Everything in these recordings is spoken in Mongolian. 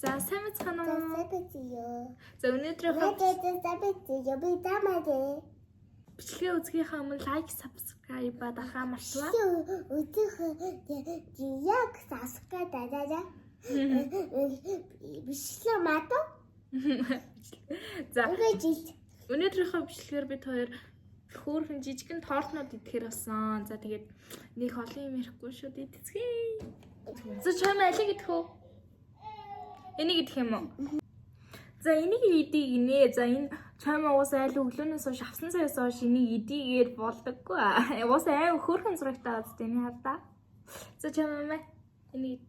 За, сайн мэцхан уу? За. За, өнөөдрийнхөө За би тамаа. бичлэгээ үзэхийнхээ өмнө лайк, subscribe дарахаа мартваа. Үзэх яг саска дадаа. Бичлэг мато. За, Ингээд жил. өнөөдрийнхөө бичлэгээр бид хоёр хөөрхөн жижигэн тортнууд идэхээр болсон. За, тэгээд нэг олон юм ярихгүй шүү дээ. Тэцгээе. За, чам алиг идэх үү? Энийг идэх юм уу? За, энийг идэх гинэ. За, энэ чам уус айл өглөөнөөс хойш авсан цайс хойш энийг идийгээр болдоггүй. Уус аим хөөрхөн зурагтай баз тэний хардаа. За, чам мэ энийг.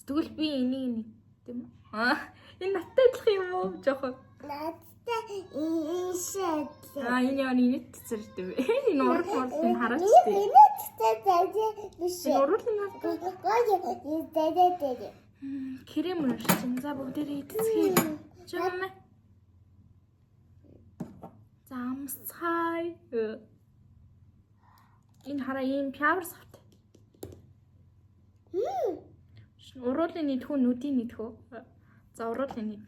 Тэгвэл би энийг нэг тийм үү? Аа, энэ надтай адилхан юм уу? Жохон. Надтай ийшээ. Аа, энэ яа энэ цэцэртэй бэ? Энэ урал мурлыг хараач тий. Энэ цэцэр биш. Энэ уруулын надтай Гоё дадаа дадаа. крем уншиж. За, бүгдээрээ идцгээе. Чам мэ. За, амсцай. Энэ хараа ийм пиавр савт. Уруулын нийтхүү, нүдийн нийтхүү. За, уруулын нийт.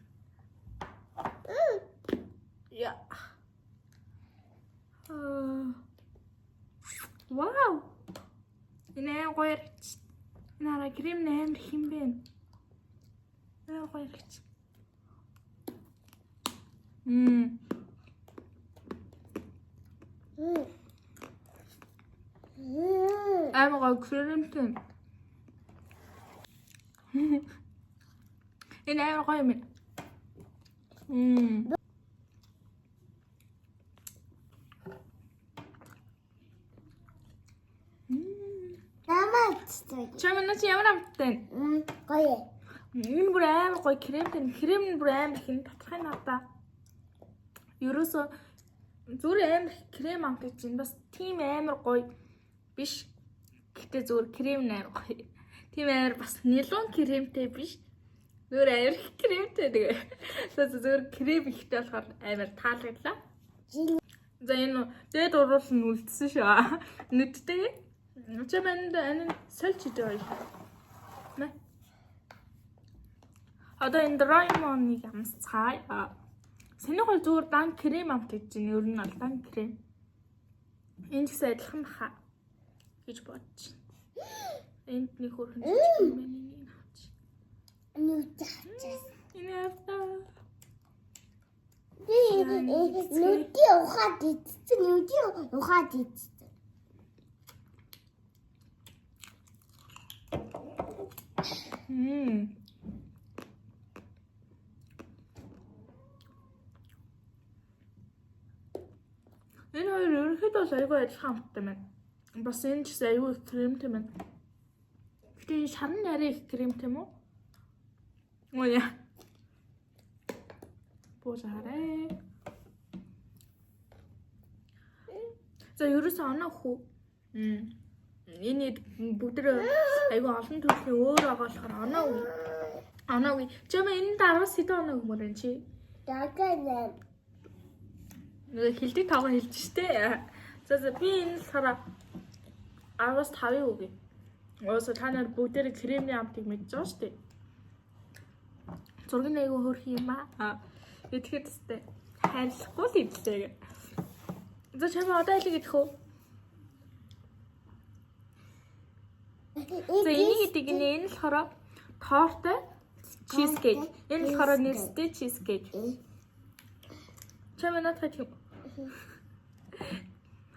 Я. Аа. Вау. Энэ аа гоё яригч. Энэ хараа крем амар хин бэ. Аа, гоё яригч. Мм. Амар гоё кремтэй. Энэ амар гоё юм. Мм. Намаа цэцэр. Чам энэ чи ямар амттай вэ? Гоё. Энэ бүр амар гоё кремтэй. Крем нь бүр амар их доторх нь надаа. Ерөөсөө зүгээр амар их крем амт гэж байна. Бас тийм амар гоё биш. Гэтэ зүгээр крем нь амар гоё. Тийм амар бас нэлүүн кремтэй биш. Зүгээр амар их кремтэй тэгээ. Зүгээр крем ихтэй болохоор амар таалагдлаа. За, энэ дээд уруул нь үлдсэн шүү. Нүдтэй. Чи манд энэ сольж идэ хоёр. Мэ. Одоо энэ Doraemon-ыг амсцгаая. Санийх бол зүгээр дан крем амт гэж байна. Ер нь бол дан крем. Энэ ч гэсэн адилхан баха гэж бодож байна. Энд нэг хөрхөн жижиг юм байна. Энийг авч. Нүд хачаас. Энэ авта. Би нүдийн ухаад идсэн. Нүдийн ухаад идсэн. Мм. Энэ хоёр ерөнхийдөө бол айгүй адилхан амттай байна. Бас энэ ч гэсэн айгүй их кремтэй байна. Гэтэ энэ шар нь арай их кремтэй юм уу? Оо яа. Бууж хараа. За, ерөөсөө оноо хүү. Мм. Энэ бүгд айгүй олон төрлийн өөр байгаа болохоор оноо үгүй. Оноо үгүй. Чамаа энэ 10-аас хэдэн оноо өгмөр энэ чи? Даган. Нөгөө хилдэг тоогоо хэлж штэ. За за, би энэ болохоор 10-аас 5-ыг өгье. Уусаа та нар бүгдээрээ кремний амтыг мэдж байгаа штэ. Зураг нь айгүй хөөрхөн юм аа. Итгэхэд өстэй. Хайрлахгүй л идлээ. За, чамаа одоо алиг идэх үү? За, энийг идэг гинэ. Энэ болохоор тортой cheesecake. Энэ болохоор нэрстэй cheesecake. Чамаа надад юм.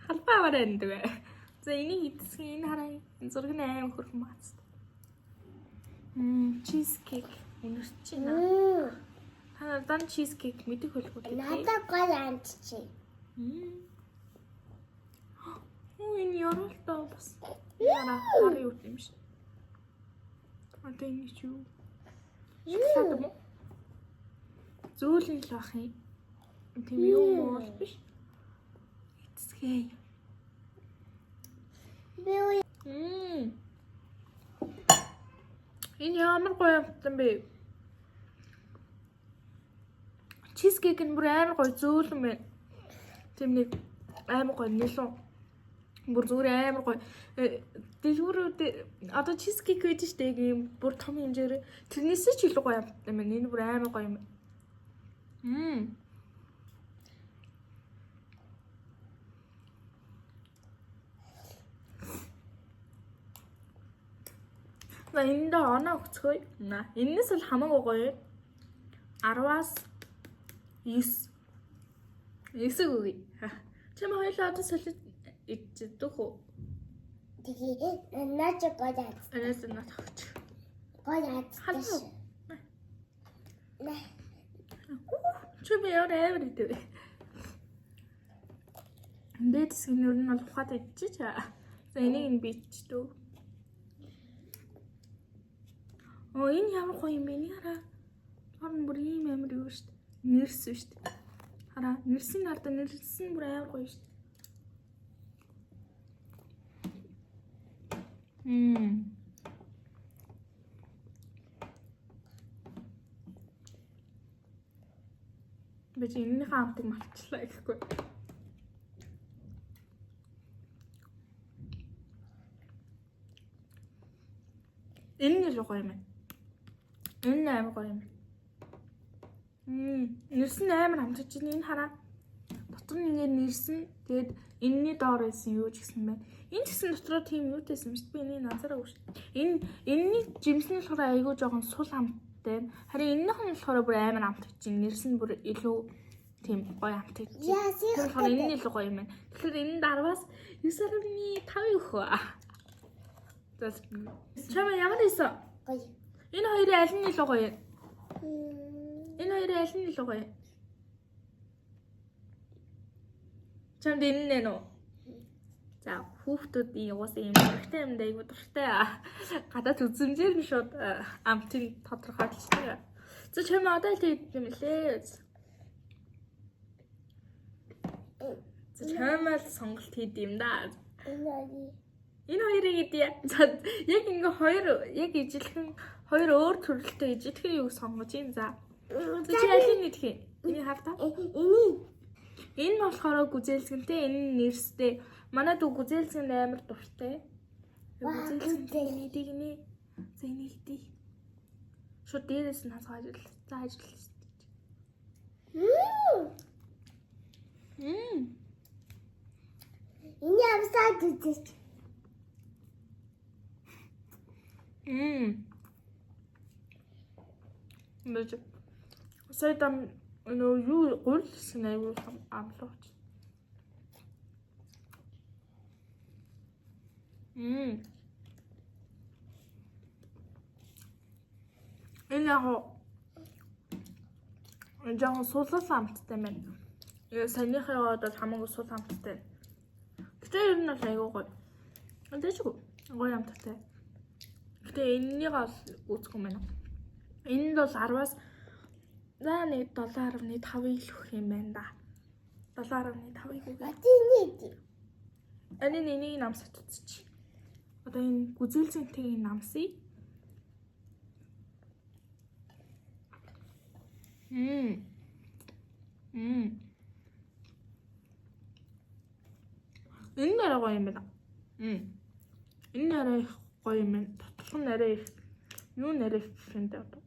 Халбаа аваарай энэ дүү. За, энийг идсэн, энэ хараа. Энэ зураг нь аим хөрхөн бац. Мм, cheesecake үнэрч байна. Та нар дан cheesecake мэдэх байлгүй дээ. Надад гоё амт чи. Мм. Оо, энэ ёроолтой бас. Яра хар юу юм шиг. Одоо энэ чи юу? Шоколад юм уу? Зөөлөн л бах юм. Тийм юм уу биш. Эцгээ. Би Мм. Энэ ямар гоё амтсан бэ? Чизкейк нь бүр амар гоё зөөлөн байна. Тийм нэг амар гоё нэлэн. Бүр зүгээр амар гоё. Дэлгүүрүүд одоо cheesecake байж штэ ийм бүр том хэмжээгээр тэрнээсээ ч илүү гоё амттай юм байна. Энэ бүр амар гоё юм. Мм. На энд оноо өгцгөөе. На энэс бол хамаагүй гоё. 10-аас 9. 9 өгье. Чам хоёулаа одоо солид иддэг үү? Тэгээ наач гоё амт. Анаас нь тавч. Гоё амт. Халуу. Наа. Чи би ямар амар идэв. Дээд хэсэг нь ер нь бол ухаад идчихэж. За энийг нь би ичдэг. Оо энэ ямар гоё юм бэ? Энийг хараа. Доор нь бүр ийм амар юу шүү дээ. Нэрс шүү дээ. Хараа, нэрсийн хардаа нэрс нь бүр амар гоё шүү дээ. Мм. Би чи энэнийхээ амтыг мартчихлаа гэхгүй. Энэ нь л гоё юм байна. Энэ нь амар гоё юм. Нэрс нь амар амтж байна. Энэ хараа. Дотор нь ингээд нэрс нь тэгээд энэний доор байсан юу ч гэсэн байна. Энэ ч гэсэн дотроо тийм юутайсэн юм шүү дээ. Би энийг анзаараагүй шүү дээ. Энэ энэний жимс нь болохоор айгүй жоохон сул амттай байна. Харин энэнийх нь болохоор бүр амар амтж байна. Нэрс нь бүр илүү тийм гоё амтж байна. Яа, Тэр болохоор энэ нь илүү гоё юм байна. Тэгэхээр энэ 10-аас 9.5 өгөх. За чамаа ямар исэн? Гоё. Энэ хоёрын аль нь илүү гоё юм? Энэ хоёрын аль нь илүү гоё юм? Чамд энэ нэ нүү? За хүүхдүүдийн угаасаа юм дуртай юмд айгу дуртай. Гадаад үзэмжээр нь шууд амтыг тодорхойлчихдаг. За чамаа одоо л тэгээд юм лээ. За чамаа л сонголт хийд юм да. Энэ хоёр. Энэ хоёрыг идье. За яг ингээ хоёр яг ижилхэн хоёр өөр төрөлтэй ижилхэн юу сонгож юм за. За чи алийг идэх юм? Энийг хар та. Энийг Энэ нь болохоор гүзээлзгэнтэй, энэ нь нэрстэй. Манай дүү гүзээлзгэнд амар дуртай. Гүзээлзгэнтэй энийг нэ. За энийг идье. Шууд дээрээс нь хасгаа ажил. За ажил. Мм. Энэ амсаад үзэж. Мм. Мэж. Сая дам нөө юу гурилсан айгүй амлууч. Мм. Энэ яг жоохон сулал амттай байна. Саяныхаа бол хамаагүй сул амттай. Гэтэ ер нь бол айгүй гоё. Тэжгүй гоё амттай. Гэтэ энэнийг бол үүсгэн байна. Энд бол 10-аас за нэг 7.5-ыг л өгөх юм байна да. 7.5-ыг өгье. Энийг. Энэ энийг намсат үзчих. Одоо энэ гүзээлзэнтэйг намсъя. Мм. Мм. Энэ нэрээ гоё юм байна. Мм. Энэ нэрээ их гоё юм байна. Доторх нь арай их юу нэрээ их гэх юм бэ одоо?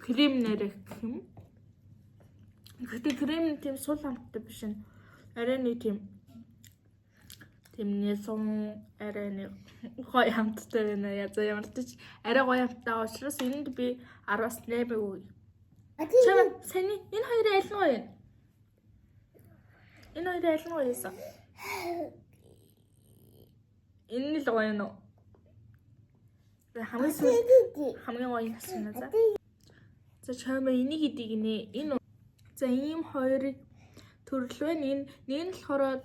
Крем нэрээ их гэх юм. Гэхдээ крем нь тийм сул амттай биш нь. Арай нэг тийм нэлсун арай нэг гоё амттай байна. Яа за ямар ч арай гоё амттай учраас энд би 10-аас 8 өгье. Чамаа саний энэ хоёрын аль нь гоё юм? Энэ хоёрын аль нь гоё юмсан? Энэ нь л гоё юм уу? Хамгийн сүүл хамгийн гоё юм асууна за. За чамаа энийг идэх гинэ. Энэ за ийм хоёрыг төрөл байна. Энэ нэг нь болохоор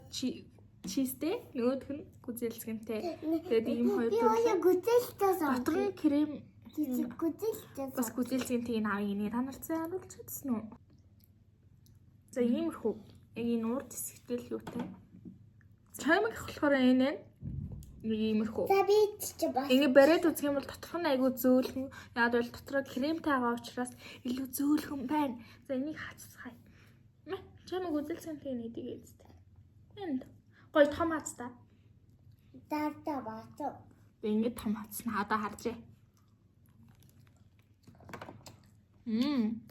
чизтэй, нөгөөх нь гүзээлзгэнтэй. Тэгээд ийм хоёр Би төрөл. өөрөө гүзээлтэй Дотор нь крем Гүзээлтэй. бас гүзээлзгэнтэй энэ авъя гинэ. Та нар цаа харуулж чадсан уу? За иймэрхүү. Яг энэ урд хэсэгтэй л юутай. Чамаг их болохоор энэ байна. Нэг иймэрхүү. За би чи бас. Ингээ бариад үзэх юм бол доторх нь айгүй зөөлхөн. Яг бол дотроо кремтэй байгаа учраас илүү зөөлхөн байна. За энийг хаццгаая. Мэ чамаг үзэлцэнтэй нэг эзтэй. Энд. Гоё том хацтай. Дардаа бацаа. Би ингэж том хацсан. Одоо харжээ. Мм.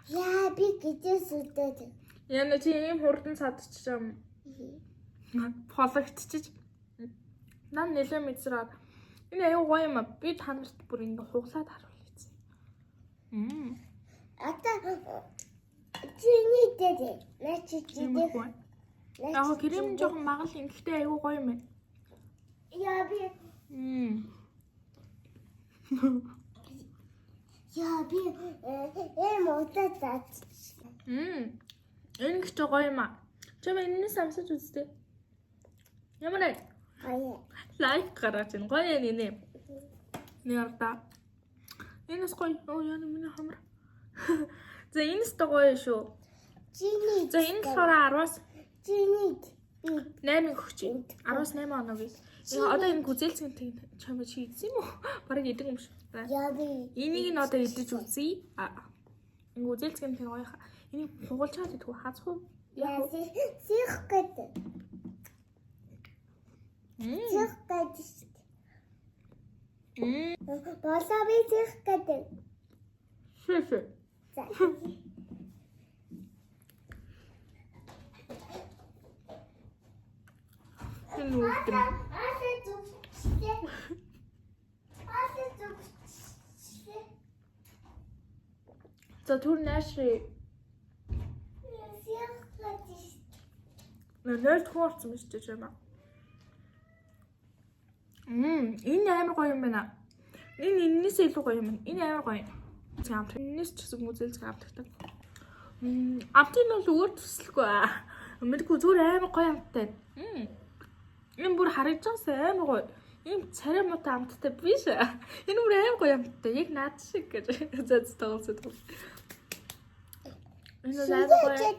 Яа би гизээс үдээд. Яна чи ийм хурдан садчих юм. Пологдчих. Нам нэлээ мэдсраад. Энэ аюу гоё юм а. Би та нарт бүр ингэ хуглаад харуулъя. Мм. Одоо чиний дээр наа чи Ийм гоё. Яг крем жоохон магал юм. Гэхдээ аюу гоё юм байна. Яа би Мм. яа би эм удаа заач. Мм. Энэ гэж гоё юм а. Чам энэс амсаж үзтээ. Ямар вэ? Гоё. Лайк гаргаж байна. Гоё юм нэ. Нэг ардаа. Энэс гоё. Оо яа миний хамар. За энэс та гоё шүү. Чиний. За энэ болохоор 10-аас чиний би 8 өгч байна. 10-аас 8 оноо гэж. Одоо энэ гүзээлцэн чам чи идсэн юм уу? Бараг идэг юм шиг. За. яа би Энийг нь одоо идэж үзье. А. Энэ гүзээлцэн тэг гоё хаа. Энийг хугалчаад идэх үү? Хазах уу? яа Яг уу? сих гэдэг. Мм. Сих гэдэг. Мм. Болоо би сих гэдэг. Шээ шээ. За. Энэ үү юм. Аса зүгчтэй. Аса зүгчтэй. За түр наашри Сих гэдэг. нэр хуурсан юм шиг чам. Мм, энэ амар гоё юм байна. Энэ энэс илүү гоё юм. Энэ амар гоё. Амт. Энэс ч гэсэн үзэл амтдаг. Мм, амтын бол өөр төслөхгүй аа. Мэдгүй зүгээр амар гоё амттай. Мм. Энэ бүр харагдаж байгаас амар гоё. Ийм царай муутай амттай биш. Энэ бүр амар гоё амттай. Яг наад шиг гэж. За за тоглосон тоглосон. Энэ бол амар гоё.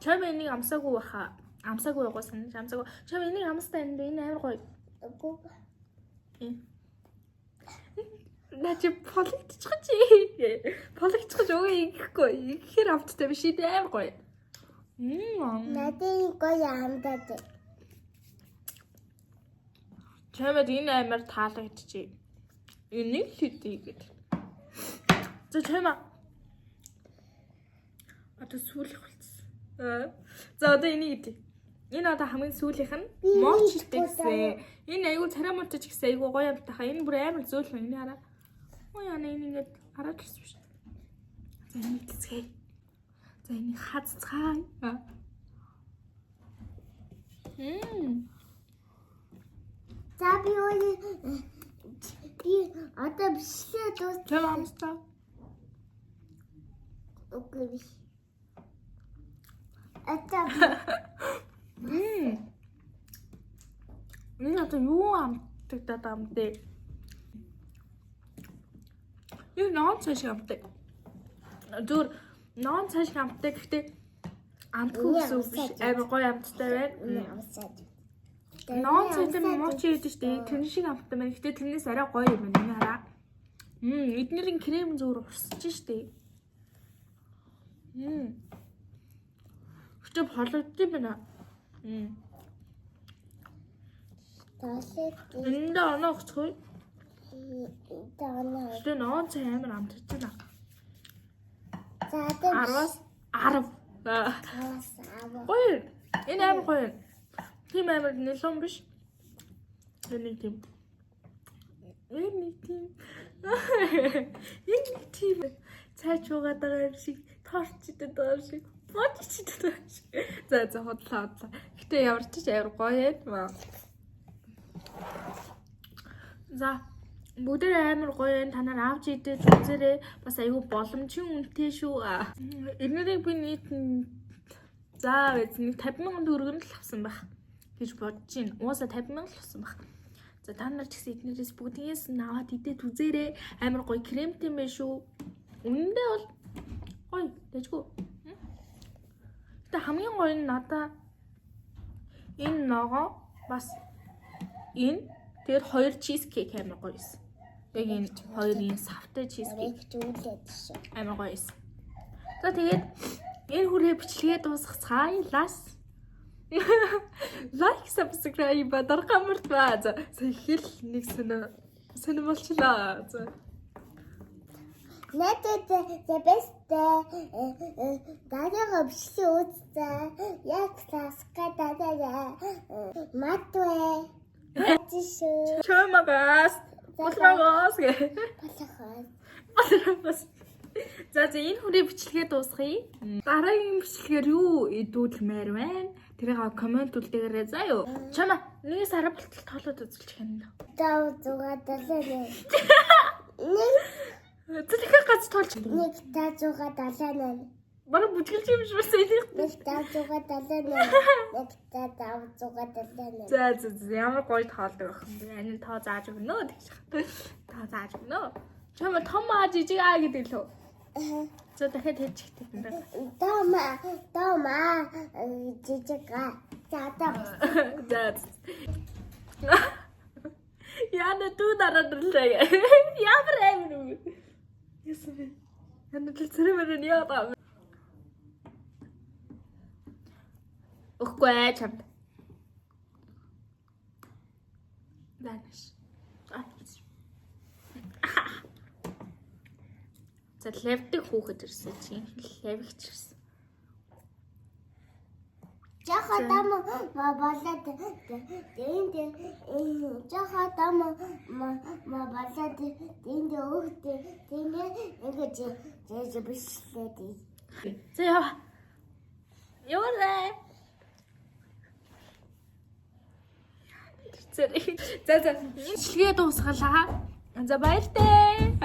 Чам энийг амсаагүй баха. Амсаагүй байгаа санаж амсаагүй. Чам энийг амстай энэ энэ амар гоё. Үгүй. Наа чи пологдчих чи. Пологдчих өгөө ингэхгүй. Ингэхээр амттай биш энэ амар гоё. Мм. Надад гоё амтаад. Чамд энэ амар таалагдчих. Энийг л хийдий гэд. За чамаа. Одоо сүүлэх болчихсон. Аа. За одоо энийг идэ. Энэ одоо хамгийн сүүлийнх нь Би мочилтэй идэхгүй гэсэн. Энэ айгүй царай мочиж гэсэн айгүй гоё амттай хаа. Энэ бүр амар зөөлхөн. Энийг хараа. Ой яна энэ ингээд хараад ирсэн биш. За энийг идцгээе. За энийг хазцгаая. Мм. За би өөрөө би одоо бишлээ дуус Чам амстай. үгүй биш. Одоо би Мм. Энэ одоо юу амтагдаад байгаа юм бэ? Энэ ноон цай шиг амтдаг. Зүгээр ноон цай шиг амтдаг гэхдээ амтгүй гэсэн үг биш. Амар гоё амттай байна. энэ амсаад. Ноон цайтай мууч идэв шүү дээ. Тэр шиг амттай байна. Гэхдээ тэрнээс арай гоё юм байна. Энэ хараа. Мм, эднэрийн крем зүгээр урсаж штэ. Мм. Гэтэ болгодсон байна. Мм. Тоолыг Эндээ оноо өгчихгүй. таана. Гэтэ ноон цай амар амтж байна. За одоо 10-аас 10. Аа, 10-аас 10. Гоё. Энэ амар гоё. Тийм амар нэлон биш. Энэ нэг тийм. Энэ нэг тийм. Энэ нэг тийм. Цай чуугаад байгаа юм шиг, торч идээд байгаа юм шиг, бодч идээд байгаа юм шиг. За за худлаа худлаа. Гэтэ ямар ч амар гоё юм. За бүгдээ амар гоё юм. Та нар авч идэж үзээрэй. Бас айгүй боломжийн үнэтэй шүү. Эднэрийг би нийт нь за байж нэг 50 мянган төгрөгөөр л авсан байх гэж бодож байна. Угаасаа 50 мянга л авсан байх. За та нар ч гэсэн эднэрээс бүгднээс нь аваад идээд үзээрэй. Амар гоё кремтэй юм байна шүү. Үнэндээ бол гоё дэжгүй. Гэтэ хамгийн гоё нь надаа энэ ногоо бас энэ тэгээд хоёр чизкейк амар гоё байсан. Яг энэ хоёрын савтай чизкейк Нарыг зүйлээд шүү. амар гоё байсан. За тэгээд Энэ хүрээ бичлэгээ дуусгацгаая. Лас. Like, subscribe дарга мартаа. За сая хэл нэг сонь сонь болчлаа. За. Надад the best дараагийн бичлэг үзсэн. Яг класска дараа матвэ. Матшүү. Чомагаас. Болмогоос гэ. Болохоос. Болмогоос. За за энэ хүрээ бичлэгээ дуусгая. Дараагийн бичлэгээр юу идүүлмээр байна? Тэрийг комент үлдээгээрэй заа юу. Чома нэг сар болтол тоолоод үзүүлчих юм. 5 6 7 8. Нэг Зэлхэх гац тоолж. 1 5 6 7 8. Бараг бүжгэлж юм шиг байсан энийг. 1 5 6 7 8. 1 5 6 7 8. За за за ямар гоё тоолдог байх юм бэ? Анин тоо зааж өгнө гэж. Тоо зааж өгнө. Чома том аа жижиг аа гэдэг лөө. За дахиад хэлчихтэй юм байна. Тома тома жижиг а. За одоо За. Яна дүү дараад ирлээ. Ямар амир юм. Яасан бэ? Яна л цэрэмэр нь яа даа. Өгөхгүй ээ чамд. Данш. За левдэг хүүхэд ирсэн чинь левгч ирсэн. Жохо дам болоод тэнд жохо дам болоод тэнд өөхт тэнд ингэж жиж бишлээд. За ява. Яваарай. За за бичлэгээ дуусгалаа. За баяртай.